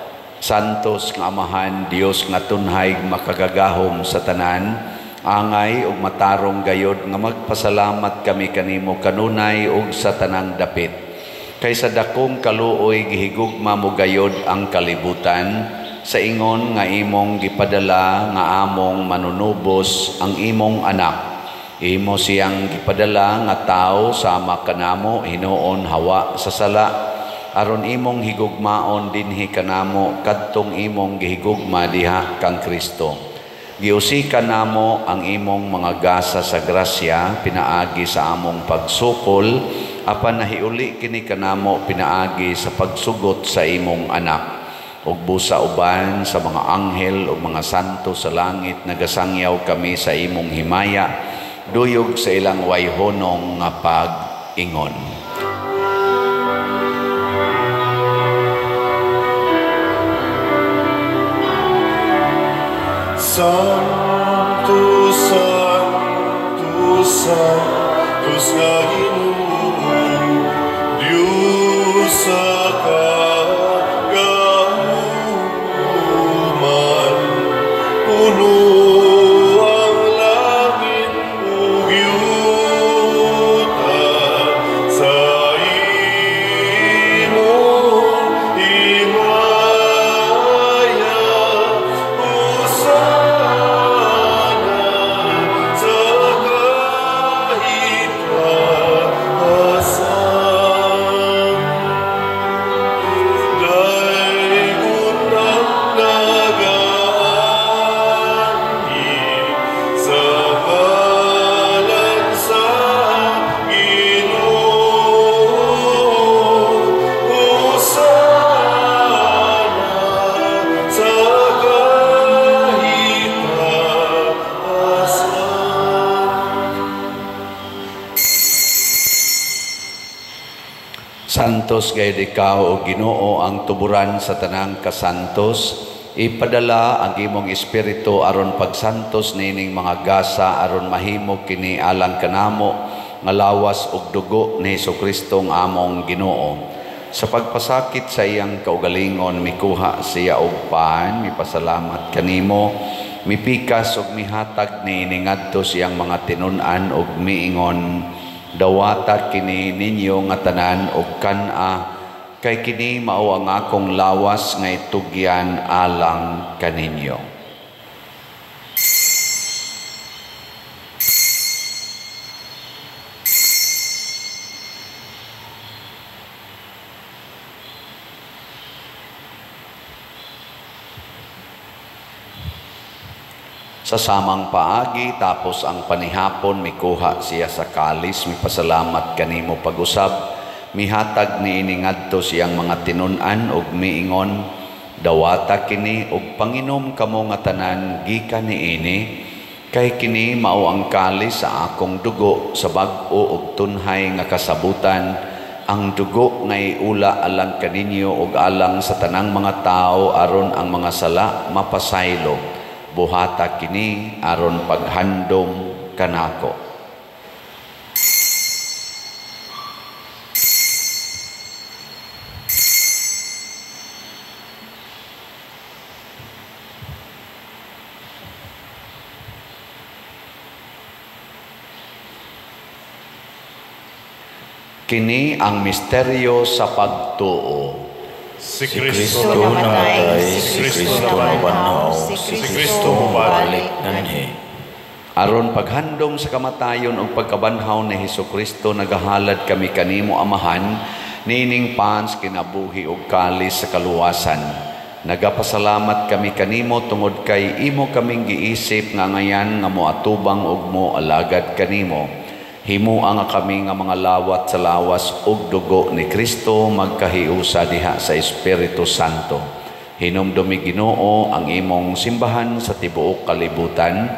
Speaker 2: Santos nga Amahan, Dios nga tunhay makagagahom sa tanan, angay ug matarong gayod nga magpasalamat kami kanimo kanunay ug sa tanang dapit. Kay sa dakong kaluoy gihigugma mo gayod ang kalibutan, sa ingon nga imong gipadala nga among manunubos ang imong anak. Imo siyang gipadala nga tawo sama kanamo hinuon hawa sa sala, aron imong higugmaon dinhi kanamo kadtong imong gihigugma diha kang Kristo. Giusikan namo ang imong mga gasa sa grasya pinaagi sa among pagsukol, apan nahiuli kini kanamo pinaagi sa pagsugot sa imong anak. Ug busa uban sa mga anghel ug mga santo sa langit nagasangyaw kami sa imong himaya, duyog sa ilang wayhonong nga pag-ingon.
Speaker 5: Santo, Santo, Santos nga Ginoo, Diyos sa kagahuman, puno ang langit ug yuta sa imong himaya. Hosana sa kahitasan.
Speaker 2: Santos gayud ikaw, o Ginoo, ang tuburan sa tanang kasantos. Ipadala ang imong espiritu aron pagsantos nining mga gasa aron mahimo kini alang kanamo nga lawas ug dugo ni Hesukristo ang among Ginoo. Sa pagpasakit sa iyang kaugalingon, mikuha siya og pan, mipasalamat kanimo, mipikas ug mihatag niini ngadto siyang mga tinun-an ug miingon, dawata kini ninyo nga tanan og kan-a, kay kini mao ang akong lawas nga itugyan alang kaninyo. Sa samang paagi, tapos ang panihapon, mikuha siya sa kalis, mipasalamat kanimo pag-usab, mihatag niini ngadto siyang mga tinun-an ug miingon, dawata kini ug panginom kamo nga tanan gikan niini, kay kini mao ang kalis sa akong dugo sa bag-o ug tunhay nga kasabutan, ang dugo nga iula alang kaninyo ug alang sa tanang mga tawo aron ang mga sala mapasaylo. Buhata kini aron paghandom kanako. Kini ang misteryo sa pagtuo.
Speaker 5: Si Kristo namatay, si Kristo nabanhaw, si Kristo mubalik nganhi.
Speaker 2: Aron paghandom sa kamatayon ug pagkabanhaw ni Hesukristo, nagahalad kami kanimo Amahan nining pans kinabuhi ug kalis sa kaluwasan. Nagapasalamat kami kanimo tungod kay imo kaming giisip nga ngayan nga moatubang ug moalagad kanimo. Himua nga kami nga mga lawat sa lawas ug dugo ni Kristo magkahiusa diha sa Espiritu Santo. Hinumdumi Ginoo ang imong simbahan sa tibuok kalibutan.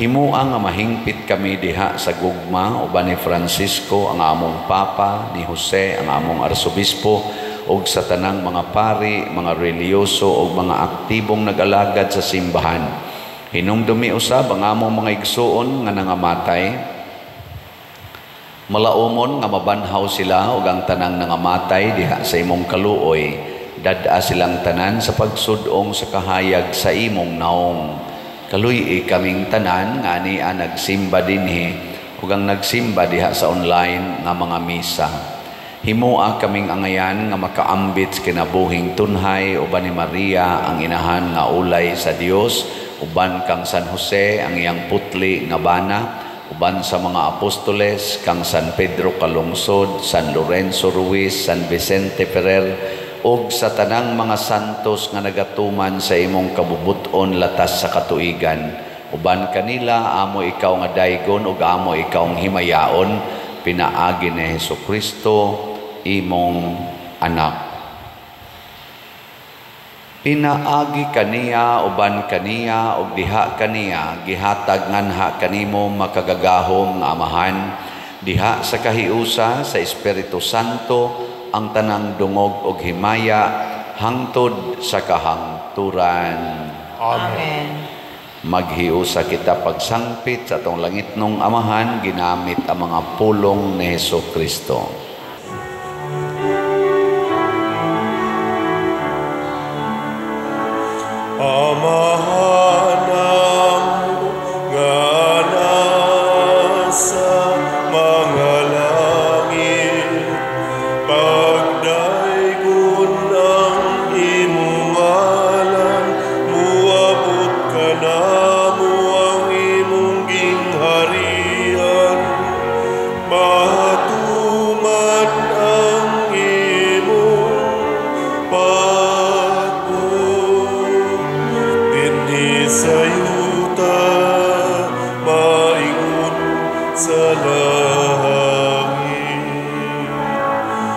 Speaker 2: Himua nga mahingpit kami diha sa gugma uban ni Francisco ang among Papa, ni Jose ang among Arsobispo, ug sa tanang mga pari, mga reliyoso ug mga aktibong nag-alagad sa simbahan. Hinumdumi usab ang among mga igsuon nga nangamatay. Malaumon nga mabanhaw sila ug ang tanang nangamatay diha sa imong kaluoy. Dad-a silang tanan sa pagsud-ong sa kahayag sa imong naong. Kaluy-i kaming tanan nga ania nagsimba dinhi ug ang nagsimba diha sa online nga mga misa. Himua kaming angayan nga makaambit sa kinabuhing tunhay uban ni Maria ang inahan nga ulay sa Dios, uban kang San Jose ang iyang putli nga bana, uban sa mga apostoles kang San Pedro Calungsod, San Lorenzo Ruiz, San Vicente Ferrer, ug sa tanang mga santos nga nagatuman sa imong kabubut-on latas sa katuigan. Uban kanila amo ikaw nga daygon ug amo ikaw ang himayaon, pinaagi ni Hesukristo imong anak. Pinaagi kaniya, uban kaniya, ug diha kaniya, gihatag nganha kanimo makagagahom nga Amahan, diha sa kahiusa sa Espiritu Santo ang tanang dungog ug himaya hangtod sa kahangturan.
Speaker 3: Amen.
Speaker 2: Maghiusa kita pagsangpit sa atong langitnong Amahan ginamit ang mga pulong ni Hesukristo.
Speaker 5: Amahan namo nga nasa mga langit, pagdaygon ang imong ngalan, muabot kanamo ang imong gingharian, matuman ang imong pagbuot dinhi sa yuta, maingon sa langit.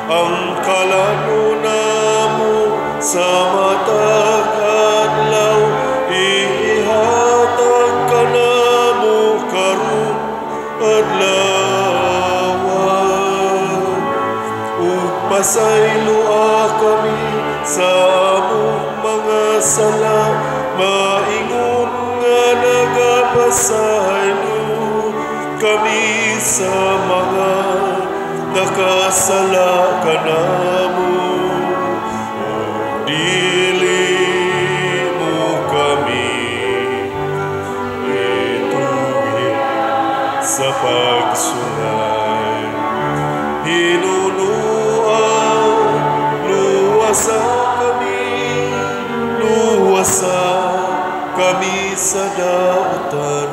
Speaker 5: Ang kalano namo sa matag adlaw, ihatag kanamo karong adlaw, ug
Speaker 6: Pasayloa kami sa among mga sala, maingon nga nagapasaylo kami sa mga nakasala kanamo. Ug dili mo kami itugyan sa pagsungay. Hinunuan, luwasa kami sa dautan.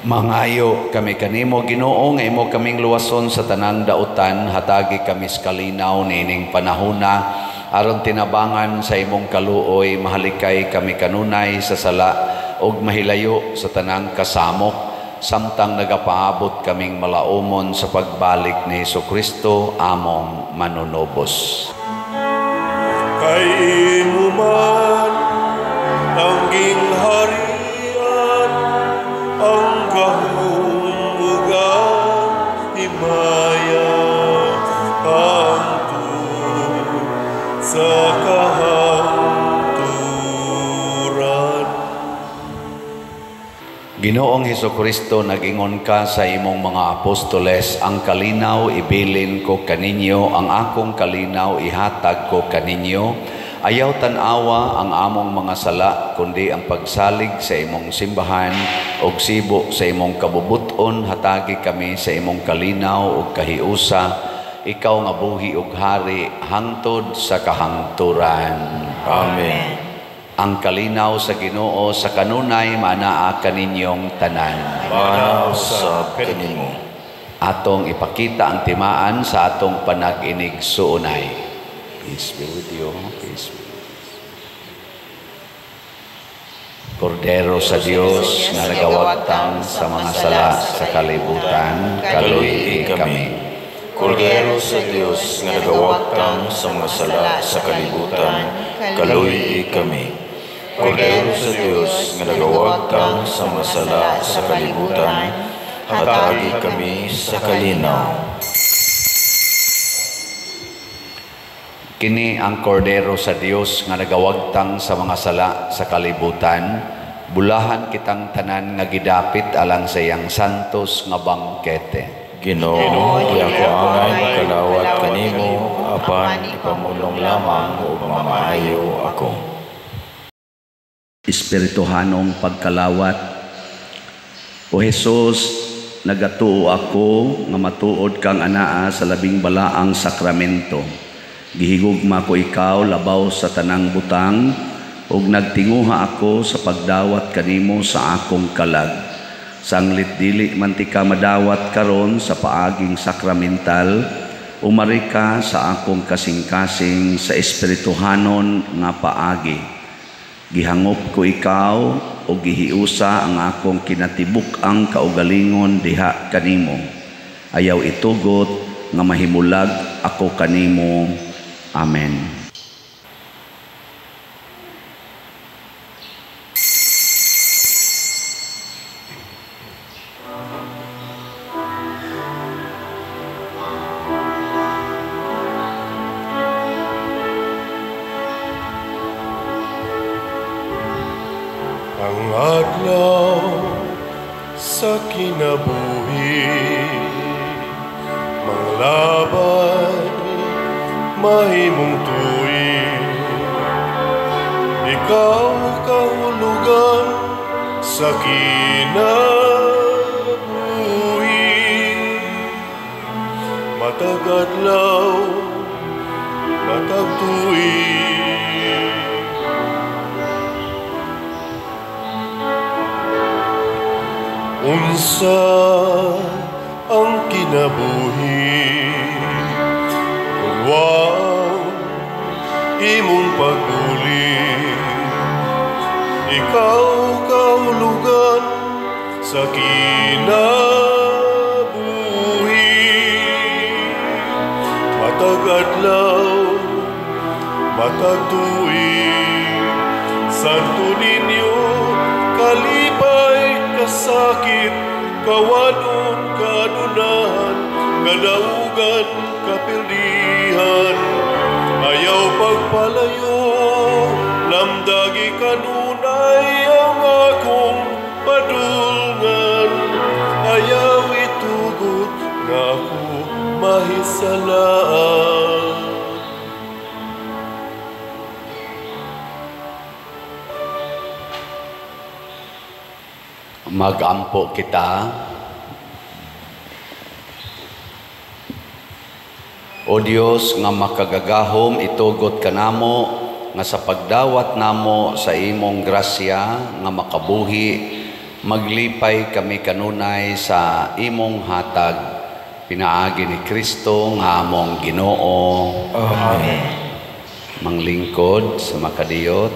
Speaker 2: Mangayo kami kanimo, Ginoo, nga imo kaming luwason sa tanang dautan, hatagi kami sa kalinaw niining panahona, aron tinabangan sa imong kaluoy, mahalikay kami kanunay sa sala ug mahilayo sa tanang kasamok, samtang nagapaabot kaming malaumon sa pagbalik ni Hesukristo among manunubos.
Speaker 6: Kay imo man ang gingharian, ang gahom ug ang himaya, hangtod sa kahangturan.
Speaker 2: Ginoong Hesukristo, nag-ingon ka sa imong mga apostoles, ang kalinaw ibilin ko kaninyo, ang akong kalinaw ihatag ko kaninyo. Ayaw tan-awa ang among mga sala, kundi ang pagsalig sa imong simbahan ug sibo sa imong kabubuton, hatagi kami sa imong kalinaw ug kahiusa. Ikaw nga buhi ug hari hangtod sa kahangturan.
Speaker 5: Amen.
Speaker 2: Ang kalinaw sa Ginoo sa kanunay maanaa kaninyong tanan.
Speaker 5: Maanaa usab kanimo.
Speaker 2: Atong ipakita ang timaan sa atong panag-inig suunay. Peace be with you. Peace be with you. Kordero sa Dios nga nagawagtang sa mga sala sa kalibutan, kaluy-i kami.
Speaker 5: Kordero sa Dios nga nagawagtang sa mga sala sa kalibutan, kaluy-i kami. Kordero sa Dios nga nagawagtang sa mga sala sa kalibutan, hatagi kami sa kalinaw.
Speaker 2: Kini ang kordero sa Dios nga nagawagtang sa mga sala sa kalibutan, bulahan kitang tanan nga gidapit alang sa iyang santos nga bangkete.
Speaker 5: Ginoo, di ako angay makalawat kanimo, apan ipamulong lamang ug mamaayo ako.
Speaker 2: Espirituhanong pagkalawat. O Jesus, nagatuo ako nga matuod kang anaa sa labing balaang sakramento. Gihigugma ko ikaw labaw sa tanang butang, ug nagtinguha ako sa pagdawat kanimo sa akong kalag. Sanglit dili man ti ka madawat karon sa paaging sakramental, umari ka sa akong kasing-kasing sa espirituhanon nga paagi. Gihangop ko ikaw o gihiusa ang akong kinatibuk-ang kaugalingon diha kanimo. Ayaw itugot nga mahimulag ako kanimo. Amen.
Speaker 6: Ang adlaw sa kinabuhi, manglabay mahimong tuig. Ikaw kahulugan sa kinabuhi, matag adlaw, matag tuig. Unsa ang kinabuhi kung wang imong pagbulig? Ikaw kahulugan sa kinabuhi, matag adlaw, matag tuig. Santo Niño, kalipay, kasakit, kawanon, kanunahan, Kadaugan, kapildihan, ayaw pagpalayo, lamdagi kanunay ang akong padulngan, ayaw itugot nga ako mahisalaan.
Speaker 2: Magampo kita. O Dios nga makagagahom, itugot kanamo nga sa pagdawat namo sa imong grasya nga makabuhi, maglipay kami kanunay sa imong hatag, pinaagi ni Kristo nga among Ginoo.
Speaker 5: Amen.
Speaker 2: Manglingkod sa makadiyot,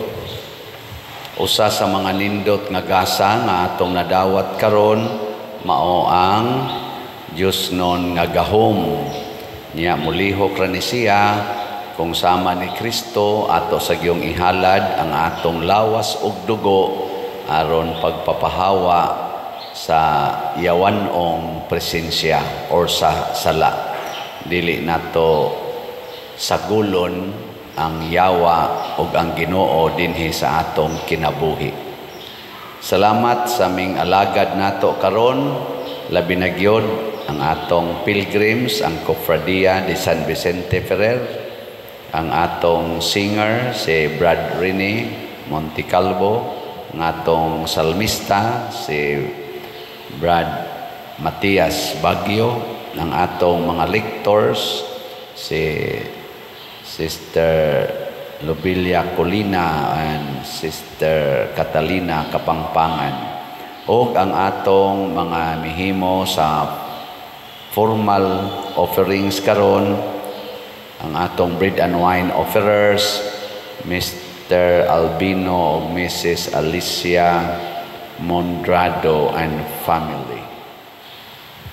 Speaker 2: usa sa mga nindot nga gasa nga atong nadawat karon mao ang Dios non nga gahom. Niya mulihok ra ni siya kung sama ni Kristo ato sa giyong ihalad ang atong lawas ug dugo aron pagpapahawa sa yawanong presensya or sa sala. Dili nato sagulon ang yawa ug ang Ginoo dinhi sa atong kinabuhi. Salamat sa aming alagad nato karon, labi na gyud ang atong pilgrims, ang Cofradia de San Vicente Ferrer, ang atong singer si Brad Rene Montecalvo, ang atong salmista si Brad Matias Baguio, ang atong mga lectors si Sister Lobelia Colina and Sister Catalina Kapangpangan, ug ang atong mga mihimo sa formal offerings karon, ang atong bread and wine offerers, Mr. Albino ug Mrs. Alicia Mondrado and family.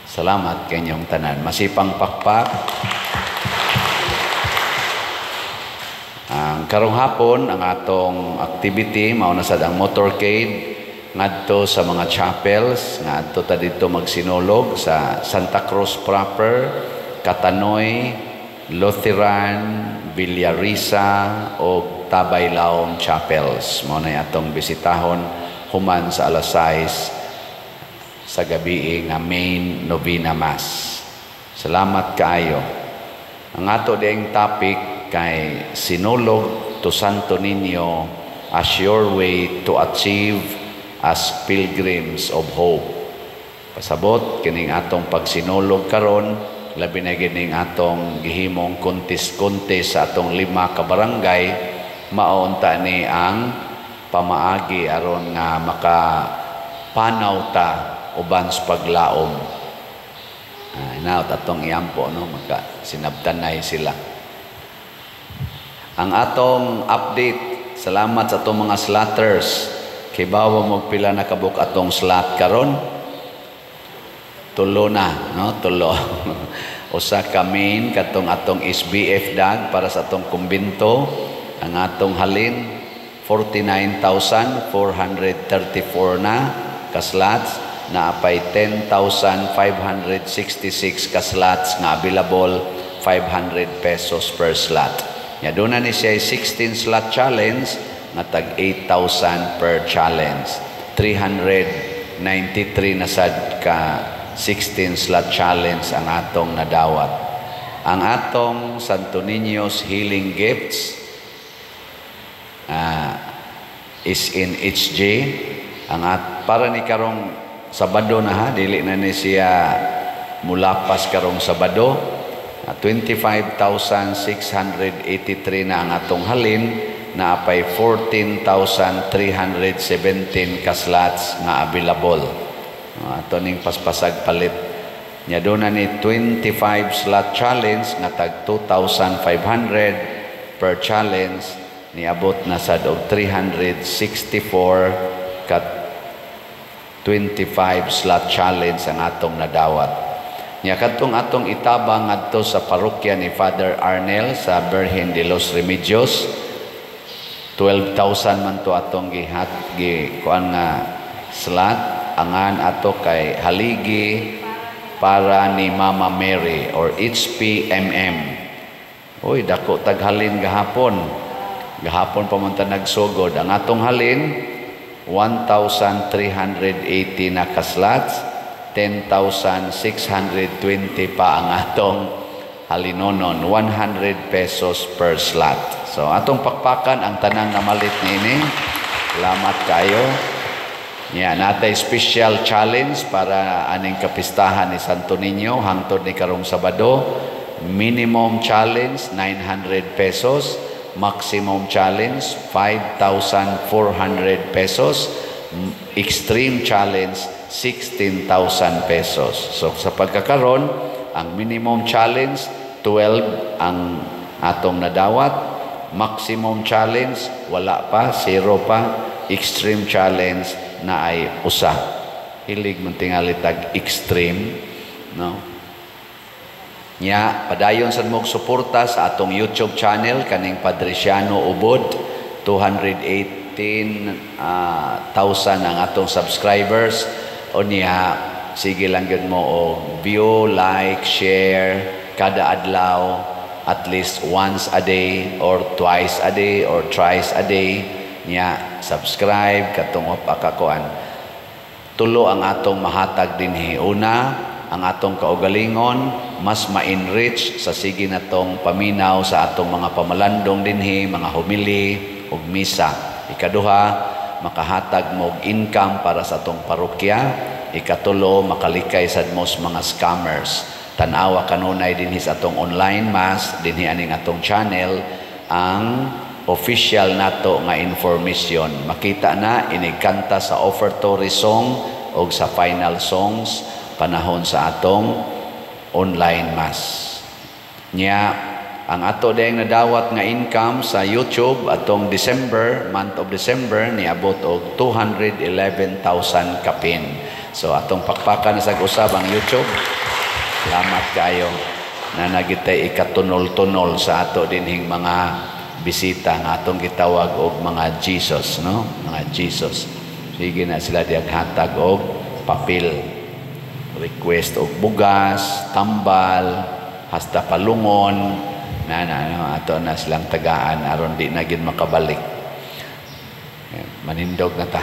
Speaker 2: Salamat kanyong tanan. Masipang pakpak. Ang karong hapon, ang atong activity mao na sad ang motorcade ngadto sa mga chapels, ngadto ta didto magsinulog sa Santa Cruz proper, Catanoy, Lutheran, Villarisa og Tabay Laom Chapels. Mao na atong bisitahon human sa alas 6 sa gabi nga main novena mass. Salamat kaayo. Ang ato ding topic kay Sinulog to Santo Niño as your way to achieve as pilgrims of hope. Pasabot kining atong pagsinulog karon, labi na kining atong gihimong kontis-kontis sa atong 5 ka barangay, maunta ni ang pamaagi aron nga makapanaw ta uban sa paglaom. Inaot atong iampo, no, maka sinabtanay sila. Ang atong update, salamat sa atong mga slatters. Kibawa mo pila na kabuk atong slat karon? Tulo na, no? Tulo. Usa ka main katong atong SBF dag para sa atong kumbinto. Ang atong halin 49,434 na ka slots, naapay 10,566 ka slots nga available, 500 pesos per slot. Ya doon na ni siya 16 slot challenge nga tag 8,000 per challenge. 393 na sad ka 16 slot challenge ang atong nadawat. Ang atong Santo Niño's Healing Gifts is in HJ. Ang para ni karong Sabado na ha, dili na ni siya mulapas karong Sabado. 25,683 na ang atong halin, na apay 14,317 ka slots nga available. Ato ning paspasag palit. Nya doon na ni 25 slot challenge nga tag 2,500 per challenge, niabot na sad og 364 ka 25 slot challenge ang atong nadawat. Nya kadtong atong itabang ngadto sa parokya ni Father Arnel sa Virgen de los Remedios, 12,000 man to atong gihat gi kuan nga slot. Angan ato kay Haligi para ni Mama Mary or HPMM. Uy, dako taghalin gahapon. Gahapon pa man ta nagsugod. Ang atong halin 1,380 na ka-slots, 10,620 pa ang atong halinonon, 100 pesos per slot. So atong pakpakan ang tanang namalit niini. Salamat kayo. Nya, natay special challenge para aning kapistahan ni Santo Niño hangtod ni karong Sabado. Minimum challenge 900 pesos, maximum challenge 5,400 pesos, extreme challenge 16,000 pesos. So sa pagkakaron, ang minimum challenge 12 ang atong nadawat, maximum challenge wala pa, 0 pa, extreme challenge na ay usa. Hilig man tingali tag extreme, no? Nya, padayon sad mo suporta sa atong YouTube channel kaning Padriciano Ubod. 218,000 ang atong subscribers. O niya, sige lang gyud mo og view, like, share kada adlaw, at least once a day or twice a day or thrice a day. Nya, subscribe katong pakakuan. Tulo ang atong mahatag dinhi. Una, ang atong kaugalingon mas ma-enrich sa sige natong paminaw sa atong mga pamalandong dinhi, mga homily ug misa. Ikaduha, makahatag mo og income para sa atong parokya. Ikatulo, makalikay sad mo sa mga scammers. Tan-awa kanunay dinhi sa atong online mass, dinhi aning atong channel ang official nato nga information. Makita na inigkanta sa offertory song o sa final songs panahon sa atong online mass. Nya, ang ato dayang nadawat nga income sa YouTube atong December, month of December, niabot og 211,000 kapin. So atong pakpakan na sa usab ang YouTube. Salamat kayo na nagitay ikatunol-tunol sa ato dinhing mga bisita nga atong gitawag og mga Jesus, no? Mga Jesus. Sige na sila diyang hatag og papel. Request og bugas, tambal, hasta palungon, na na ato na silang tagaan aron di na gid makabalik. Manindog na ta.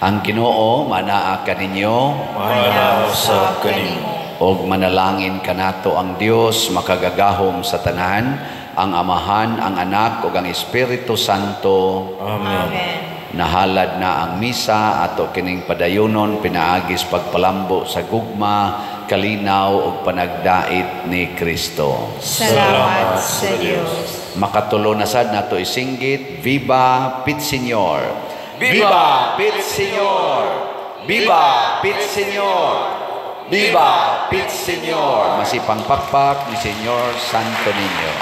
Speaker 2: Ang Ginoo manaa kaninyo,
Speaker 5: manaa usab kanimo.
Speaker 2: Og manalangin kanato ang Dios makagagahom sa tanan, ang Amahan, ang Anak ug ang Espiritu Santo.
Speaker 5: Amen.
Speaker 3: Amen.
Speaker 2: Nahalad na ang misa ato kining padayonon pinaagis pagpalambo sa gugma, kalinaw ug panagdait ni Kristo.
Speaker 3: Salamat sa Dios.
Speaker 2: Makatulo na sad nato isinggit, Viva Pit Señor. Viva Pit Señor. Viva Pit Señor. Viva Pit Señor. Masipang pakpak ni Señor Santo Niño.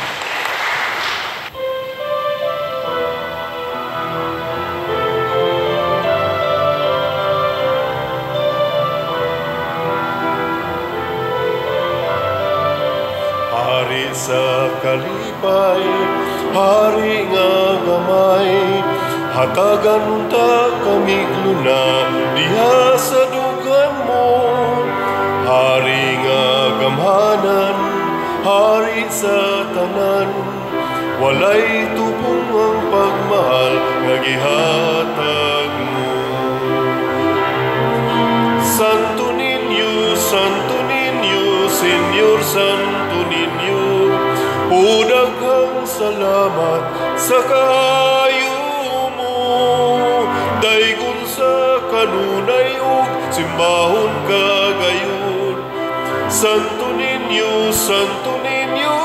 Speaker 6: Hari sa kalipay, hari nga gamay, hatagan unta kami luna diha sa dugan mo. Hari nga gamhanan, hari sa tanan, walay tupong ang pagmahal nga gihatag mo. Santo Niño, Santo Niño, Señor Santo Niño, o daghang salamat sa kaayo mo. Daygon sa kanunay ug simbahon kagayon. Santo Niño, Santo Niño,